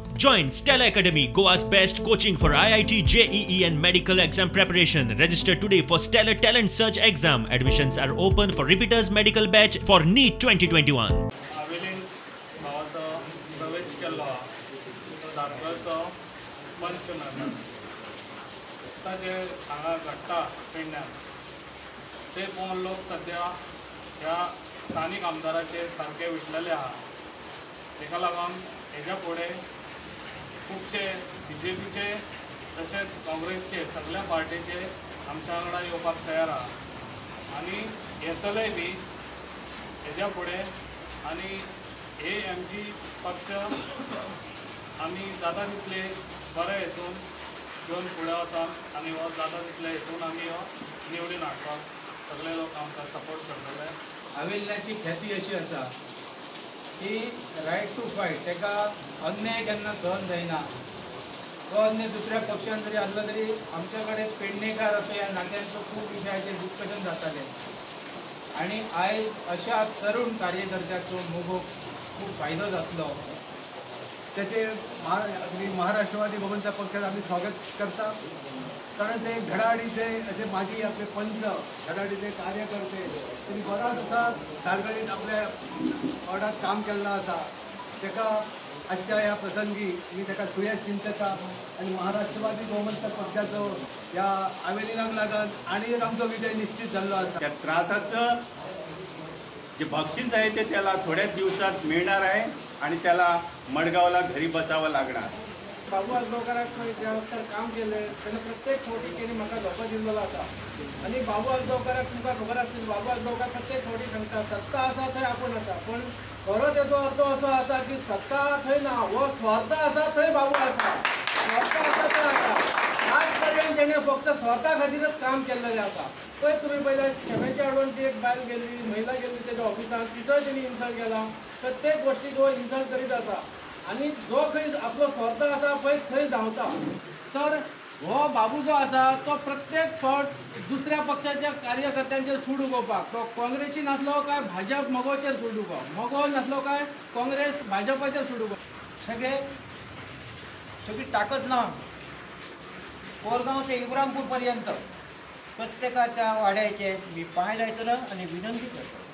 Join Stella Academy, Goa's best coaching for IIT, JEE and medical exam preparation. Register today for Stellar Talent Search exam. Admissions are open for repeaters medical batch for NEET 2021. Aveline भावाचो प्रवेश केल्लो आहा तो धारगळचो पंच member. आतां जे हांगा घडटा पेडण्यान ते पळोवन लोक सद्या ह्या स्थानीक आमदाराचेर सारके विटलेले आहा. तेका लागून हेज्या फुडें खुबशे बीजेपीचे तशेंच काँग्रेसचे सगळ्या पार्टीचे आमच्या वांगडा येवपाक तयार आहा आनी येतलेय बी हेज्या फुडें. आनी हे आमची पक्ष आमी जाता तितले बरे हेतून घेवन फुडें वता आनी हो जाता तितले हेतून आमी हो निवडून हाडपाक सगळे लोक आमकां सपोर्ट करतले. आवेलिनाची ख्याती अशी आसा की रायट टू फायट, ताका अन्याय केन्ना सहन जायना. तो अन्याय दुसऱ्या पक्षान जरी आसलो तरी आमच्या कडेन पेडणेकार असो ह्या नात्यांचो खूब विशयाचेर डिस्कशन जातालें आनी आयज अशा तरुण कार्यकर्त्याचो मोगोक खूब फायदो जातलो. त्याचे महाराष्ट्रवादी गोमंतक पक्षात आम्ही स्वागत करता, कारण ते घडाडीचे असे माजी आपले पंच घडाडीचे कार्यकर्ते त्यांनी बराच असा धारगळीत आपल्या वॉर्डात काम केल्लो आसा. ताका आजच्या ह्या प्रसंगी मी ताका सुयश चिंतता आनी महाराष्ट्रवादी गोमंतक पक्षाचो ह्या आवेलिनाक लागून आनी एक आमचो विजय निश्चित जाल्लो आसा. त्या त्रासाचं जे बक्षीस आहे ते त्याला थोड्याच दिवसात मिळणार आहे आणि त्याला मडगावला घरी बसावं लागणार. बाबू आजगांवकाराक ज्या वक्तार काम केलें तेन्ना प्रत्येक फावटी तेणी म्हाका धोको दिल्लो आसा आनी बाबू आजगांवकाराक तुमकां खबर आसतली, बाबू आजगांवकार प्रत्येक फावटी सांगता सत्ता आसा थंय आपूण आसा, पूण खरो तेजो अर्थ असो आसा की सत्ता थंय ना, हो स्वार्थ आसा थंय बाबू आसा, स्वार्थ आसा थंय आसा. आज पर्यंत तेणें फक्त स्वार्था खातीरच काम केल्लें आसा. पळय तुमी पयल्या शेमेच्या आडवण ती एक बायल गेल्ली, महिला गेल्ली तेज्या ऑफिसान, तिचोय तेणी इन्सल्ट केला. प्रत्येक गोश्टीक हो इन्सल्ट करीत आसा आनी जो खंय आपलो स्वार्थ आसा पळय थंय धांवता. तर हो बाबू जो आसा तो प्रत्येक फावट दुसऱ्या पक्षाच्या कार्यकर्त्यांचेर सूड उगोवपाक, तो काँग्रेसी नासलो काय भाजप मगोचेर सूड उगोवप, मगो नासलो काय काँग्रेस भाजपाचेर सूड उगोवप. सगळे सगळी ताकद ना कोरगांव ते इब्रामपूर पर्यंत प्रत्येकाच्या वाड्याचे मी पाय जायसर आणि विनंती करतो.